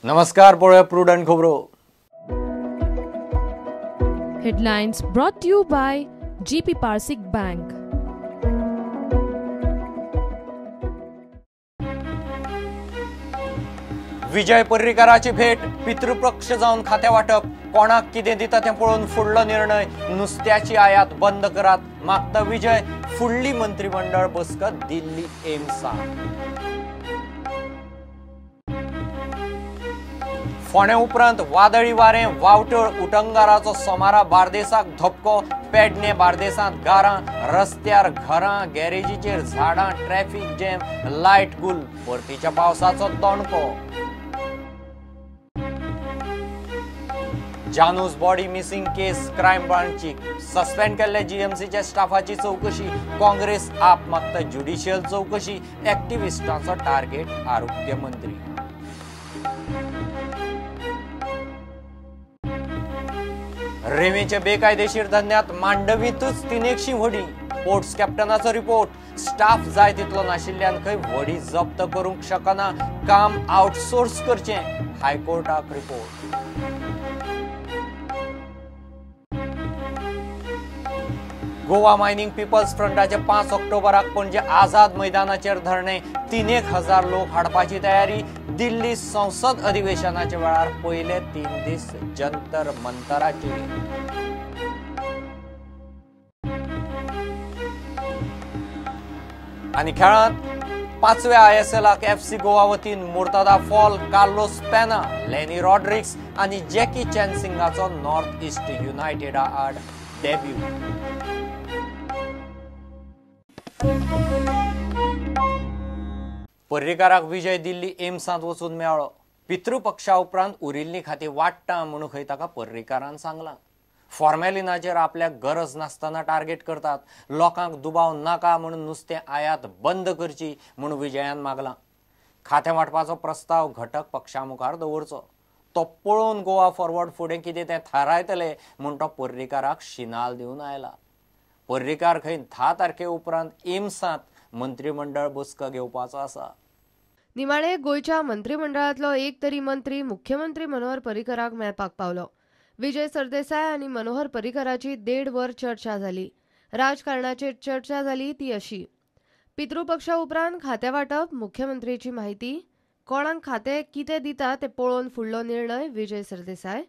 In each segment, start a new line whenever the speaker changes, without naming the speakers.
नमस्कार, पळोवया प्रुडंट खबरो.
Headlines brought to you by GP Parsik Bank.
Vijay पर्रीकाराची भेट, पितृपक्ष जावन खातें वांटप, कोणाक कितें दिता तें पळोवन फुडलो निर्णय, नुस्त्याची आयात बंद करात मागता विजय, फुडली मंत्रिमंडळ बसका दिल्ली एम्सा. फोंडें उपरांत वादळी वारें, वावटळ, उटंगाराचो सोमारा बार्देसाक धपको, पेडणे बार्देसांत गारां, रस्त्यार घरां, गॅरेजीचेर झाडां, ट्रॅफिक जॅम, लायट गुल, परतीच्या पावसाचो दणको. जानूस बॉडी मिसिंग केस क्रायम ब्रांचीक सस्पेंड केल्ले जीएमसीच्या स्टाफाची चौकशी, काँग्रेस आप मागता ज्युडिशियल चौकशी, ऍक्टिव्हिस्टांचो टार्गेट आरोग्य मंत्री. रेंवेच्या बेकायदेशीर धंद्यात मांडवीतच 300 व्हडी, पोर्ट्स कॅप्टनाचो रिपोर्ट, स्टाफ जाय तितलो नाशिल्ल्यान खंय व्हडी जप्त करूंक शकना, काम आउटसोर्स करचें, हायकोर्टाक रिपोर्ट. गोवा मायनिंग पिपल्स फ्रंटाचे 5 ऑक्टोबराक पणजे आझाद मैदानाचेर धरणे, 3,000 लोक हाडपाची तयारी, दिल्ली संसद अधिवेशनाच्या वेळार पयले 3 दीस जंतर मंतराचेर. आनी खेळांत 5व्या ISLाक FC Goa वतीन मुर्तदा फॉल, कार्लोस पेना, लेनी रॉड्रिक्स आनी जॅकी चॅनसिंगाचो नॉर्थ ईस्ट युनायटेडा आड डेब्यू. पर्रीकाराक विजय दिल्ली एम्सांत वचून मेळ्ळो. पितृपक्षा उपरांत उरिल्ली खातीं वाडटा म्हणून खंय ताका पर्रीकारान सांगलां. फॉर्मेलिनाचेर आपल्याक गरज नासतना टार्गेट करतात, लोकांक दुबाव नाका म्हणून नुस्तें आयात बंद करची म्हूण विजयान मागलां. खातें वांटपाचो प्रस्ताव घटक पक्षा मुखार दवरचो, तो पळोवन गोवा फॉरवर्ड फुडें कितें तें थारायतले म्हूण तो पर्रीकाराक शिनाल दिवन आयला. पर्रीकार खंय 10 तारखे उपरांत एम्सांत मंत्रिमंडळ बसका घेवपाचो आसा.
निमाणे गोंयच्या मंत्रिमंडळांतलो एक तरी मंत्री मुख्यमंत्री मनोहर पर्रीकराक मेळपाक पावलो. विजय सरदेसाय आनी मनोहर पर्रीकराची 1.5 वर चर्चा जाली. राजकारणाचेर चर्चा जाली ती अशी: पितृपक्षा उपरांत खातें वांटप, मुख्यमंत्रीची माहिती, कोणाक खातें कितें दिता तें पळोवन फुडलो निर्णय विजय सरदेसाय,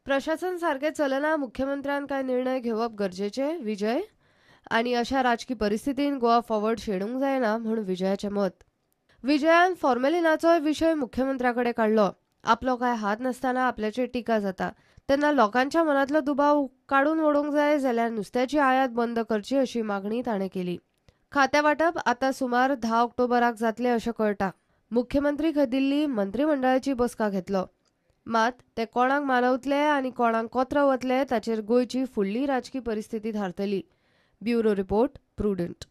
प्रशासन सारकें चलना, मुख्यमंत्र्यान कांय निर्णय घेवप गरजेचे विजय, आनी अशा राजकी परिस्थितीन गोवा फॉरवर्ड शेणूंक जायना म्हूण विजयाचें मत. विजयान फॉर्मेलिनाचोय विशय मुख्यमंत्र्या कडेन काडलो. आपलो कांय हात नासतना आपल्याचेर टिका जाता तेन्ना लोकांच्या मनांतलो दुबाव काडून उडोवंक जाय जाल्यार नुस्त्याची आयात बंद करची अशी मागणी ताणें केली. खातें वांटप आतां सुमार 10 ऑक्टोबराक जातलें अशें कळटा. मुख्यमंत्री खंय दिल्ली मंत्रिमंडळाची बसका घेतलो, मात ते कोणाक मानवतले आनी कोणाक कोत्र वतले ताचेर गोंयची फुडली राजकी परिस्थिती थारतली. Bureau report, Prudent.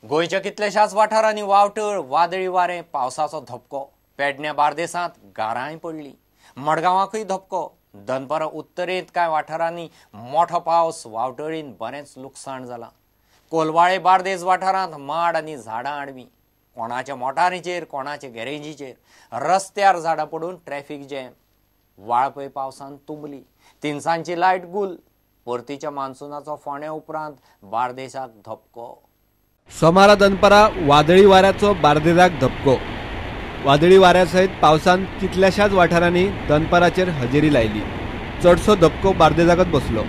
गोंयच्या कितल्याशाच वाठारांनी वावटळ, वादळी वारें, पावसाचो धपको. पेडण्या बार्देसांत गारांय पडली, मडगांवाकूय धपको. दनपारां उत्तरेंत कांय वाठारांनी मोठो पावस, वावटळीन बरेंच लुकसाण जालां. कोलवाळे बार्देस वाठारांत माड आनी झाडां आडवी, कोणाच्या मोटारीचेर, कोणाच्या गॅरेजीचेर, रस्त्यार झाडां पडून ट्रॅफिक जॅम. वाळपय पावसान तुंबली, तिनसांची लायट गुल. परतीच्या मान्सूनाचो फोंड्या उपरांत बार्देसाक धपको.
सोमारा दनपारा वादळी वाऱ्याचो बार्देसाक धपको. वादळी वाऱ्या सयत पावसान कितल्याशाच वाठारांनी दनपाराचेर हजेरी लायली. चडसो धपको बार्देसाकच बसलो.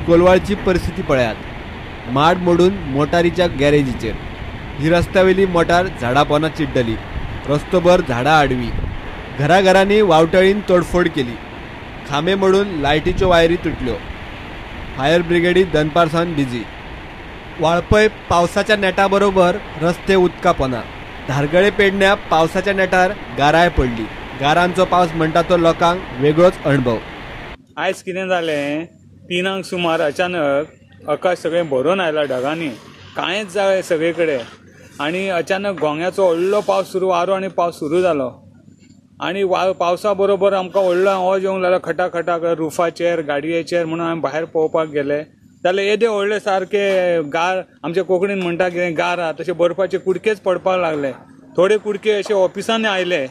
कोलवाळची परिस्थिती पळयात. माड मोडून मोटारीच्या गॅरेजीचेर, ही रस्त्यावेली मोटार झाडापोना चिड्डली, रस्तोभर झाडां आडवी, घराघरांनी वावटळीन तोडफोड केली, खांबे मोडून लायटीच्यो वायरी तुटल्यो. फायर ब्रिगेडी दनपार सावन बिजी. वाळपय पावसाच्या नेटा बरोबर रस्ते उदका पोना. धारगळे पेडण्या पावसाच्या नेटार गाराय पडली. गारांचो पावस म्हणटा तो लोकांक वेगळोच अणभव.
आयज कितें जालें, 3 सुमार अचानक आकाश सगळें भरून आयला ढगांनी, कांयच जालें सगळे कडेन आनी अचानक घोंग्याचो व्हडलो पावस सुरू, वारो आनी पावस सुरू जालो आनी पावसा बरोबर आमकां व्हडलो आवाज येवंक लागलो खटा खटा रुफाचेर गाडयेचेर. म्हणून आमी भायर पळोवपाक गेले जाल्यार येदे व्हडले सारके गार, आमच्या कोंकणीन म्हणटा कितें गार, तशे बर्फाचे कुडकेच पडपाक लागले. थोडे कुडके अशे ऑफिसांनी आयले,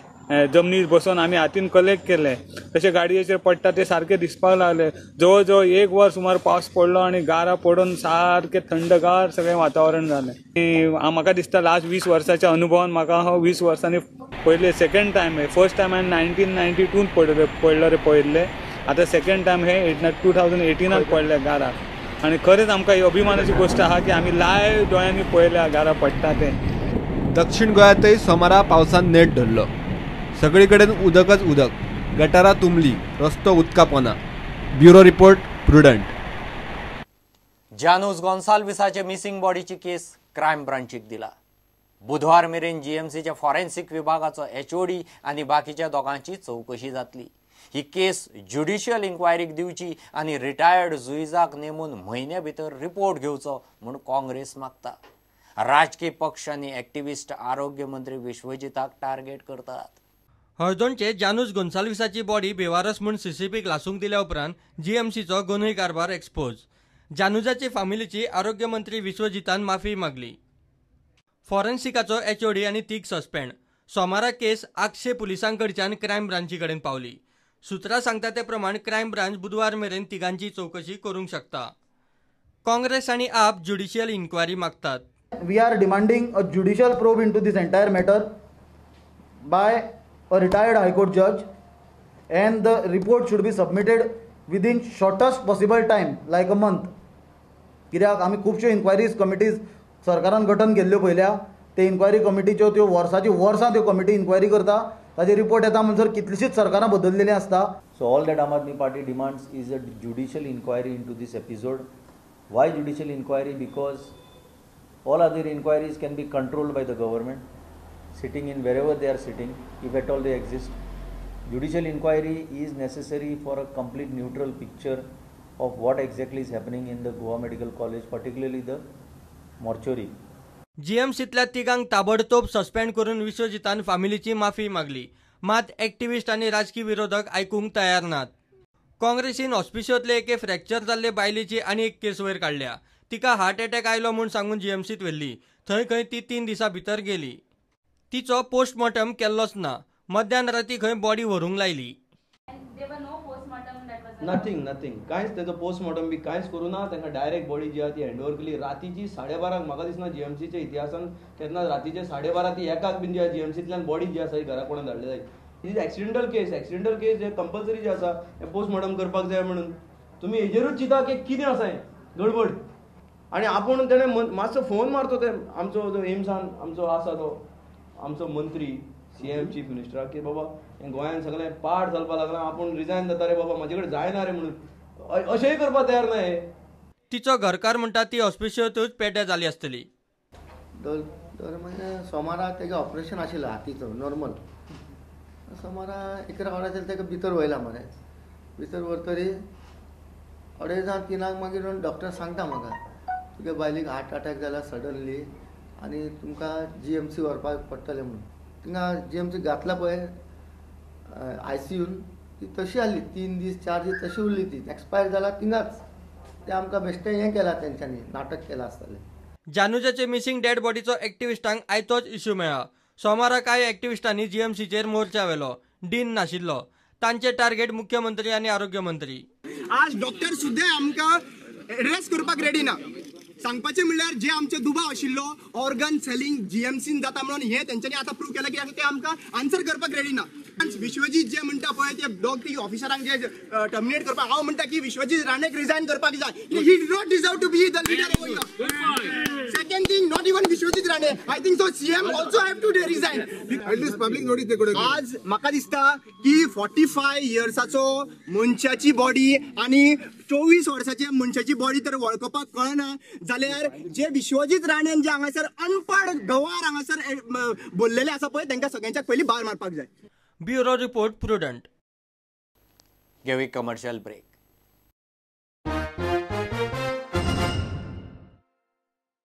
जमनीर बसून आमी हातीन कलेक्ट केले, तशे गाडयेचेर पडटा ते सारके दिसपाक लागले. जवळ जवळ 1 वर सुमार पावस पडलो आनी गारा पडून सारकें थंडगार सगळें वातावरण जालें. म्हाका दिसता लास्ट 20 वर्साच्या अनुभवान म्हाका हो 20 वर्सांनी पयले सेकंड टायम हे, फर्स्ट टायम हांवें 1992 पडलो रे पळयल्ले, आतां सेकंड टायम हे 2018 पडले गारा. आनी खरेंच आमकां ही अभिमानाची गोश्ट आहा की आमी लायव दोळ्यांनी पळयल्या गारा पडटा ते.
दक्षिण गोंयांतय सोमारा पावसान नेट धरलो. सगळी कडेन उदकच उदक, गटारां तुंबली, रस्तो उदका पोना. Bureau report, Prudent.
Janus गोन्साल्विसाचे missing बॉडीची case crime ब्रांचीक दिला. बुधवार मेरेन जीएमसीच्या फॉरेन्सिक विभागाचो एचओडी आनी बाकीच्या दोगांची चवकशी जातली. ही केस ज्युडिशियल इन्क्वायरीक दिवची आनी रिटायर्ड जुईजाक नेमून म्हयन्या भितर रिपोर्ट घेवचो म्हूण काँग्रेस मागता. राजकीय पक्ष आनी एक्टिविस्ट आरोग्य मंत्री विश्वजिताक टार्गेट करतात.
हळदोणचे जानूस गोन्साल्विसाची बॉडी बेवारस म्हूण सीसीपीक लासूंक दिल्या उपरांत जीएमसीचो गुन्यांव कारभार एक्सपोज. जानूजाची फामिलीची आरोग्य मंत्री विश्वजितान माफी मागली. फॉरेन्सिकाचो एचओडी आनी तीग सस्पेंड. सोमारा केस आगशे पुलिसां कडच्यान क्रायम ब्रांची कडेन पावली. सुत्रां सांगता ते प्रमाण क्रायम ब्रांच बुधवार मेरेन तिगांची चवकशी करूंक शकता. काँग्रेस आनी आप ज्युडिशियल इन्क्वायरी मागतात.
We are demanding a judicial probe into this entire matter by a retired High Court judge, and the report should be submitted within shortest possible time, like a month. कित्याक आमी खुबश्यो enquiries committees सरकारान गठन केल्ल्यो पळयल्या, ते enquiry कमिटीच्यो त्यो वर्साची वर्सां त्यो कमिटी इन्क्वायरी करता, ताजे रिपोर्ट येता म्हणसर कितलीशीच सरकारां बदललेलीं आसता.
So all that Aam Aadmi Party demands is a judicial inquiry into this episode. Why judicial inquiry? Because all other inquiries can be controlled by the government, sitting in wherever they are sitting, if at all they exist. Judicial inquiry is necessary for a complete neutral picture of what exactly is happening in the Goa Medical College, particularly the mortuary.
जीएमसीतल्या तिगांक ताबडतोब suspend करून विश्वजितान फामिलीची माफी मागली. मात activist आनी राजकी विरोधक आयकूंक तयार नात. काँग्रेसीन हॉस्पिशोंतले एके फ्रॅक्चर जाल्ले बायलेची आनी एक केस वयर काडल्या. तिका हार्ट अटॅक आयलो म्हूण सांगून जीएमसीत व्हेल्ली. थंय खंय ती 3 दिसां भितर गेली. तिचो पोस्टमॉर्टम केल्लोच ना. मध्यान राती खंय बॉडी व्हरूंक लायली.
नथींग नथींग, कांयच तेजो पोस्टमॉर्टम बी कांयच करूं ना. तांकां डायरेक्ट बॉडी जी आहा ती हँड ओवर केली रातीची 12:30. म्हाका दिसना जीएमसीच्या इतिहासान केन्ना रातीचे 12:30 ती एकाक बीन जी आहा जीएमसींतल्यान बॉडी जी आसा ती घरा कोणा धाडली जाय. It is accidental case. Accidental case हे कंपल्सरी जे आसा हें पोस्टमॉर्टम करपाक जाय म्हणून तुमी हेजेरूच चिंता की कितें आसा हें गडबड. आनी आपूण तेणें मातसो फोन मारतो ते आमचो जो एम्सान आमचो आसा तो आमचो मंत्री सीएम चीफ मिनिस्टराक की बाबा हें गोंयान सगळें पाड चलपाक लागलां, आपूण रिजायन जाता रे बाबा, म्हाजे कडेन जायना रे म्हणून अशेंय करपाक तयार ना हे.
तिचो घरकार म्हणटा ती हॉस्पिशोतूच पेड्ड्यार जाली आसतली.
दर म्हयन्या सोमारा तेगे ऑपरेशन आशिल्लें हातीचो नॉर्मल. सोमारा 11 वरांचेर ताका भितर व्हयला मरे. भितर व्हरतरी 2:30 3 मागीर डॉक्टर सांगता म्हाका तुगे बायलेक हार्ट अटॅक जाला सडनली आनी तुमकां जीएमसी व्हरपाक पडटलें म्हणून. थिंगा जीएमसी घातला पळय आयसीयून ती तशी आहली 3 दीस 4 दीस तशी उरली ती एक्सपायर जाला थिंगाच. ते आमकां बेश्टें हें केलां तेंच्यांनी, नाटक केलां आसतलें.
जानुजाचे मिसिंग डेड बॉडीचो एक्टिविस्टांक आयतोच इश्यू मेळ्ळा. सोमारा कांय एक्टिविस्टांनी जीएमसीचेर मोर्चा व्हेलो. डीन नाशिल्लो. तांचे टार्गेट मुख्यमंत्री आनी आरोग्य मंत्री.
आज डॉक्टर सुद्दां आमकां एड्रेस करपाक रेडी ना. सांगपाचें म्हणल्यार जे आमचे दुबाव आशिल्लो ऑर्गन सेलिंग जीएमसीन जाता म्हणून हे तेंच्यांनी आतां प्रूव केलां की आतां ते आमकां आन्सर करपाक रेडी ना. विश्वजीत जे म्हणटा पळय ते दोग तीग ऑफिसरांक जे टर्मिनेट करपाक, हांव म्हणटा की विश्वजीत राणेक रिजायन करपाक जाय. He did not deserve to be the leader over here. Second thing, not even Vishwajit Rane, Rane, I think so CM also have to resign.
At least public notice.
आज म्हाका दिसता की 45 इयर्साचो मनशाची बॉडी आनी 24 वर्साच्या मनशाची बॉडी तर वळखपाक कळना जाल्यार जे विश्वजीत राणेन जे हांगासर अनपड गवार हांगासर बोल्लेले आसा पळय तांकां सगळ्यांच्या पयलीं भायर मारपाक जाय.
Bureau report, Prudent.
घेवया कमर्शियल ब्रेक.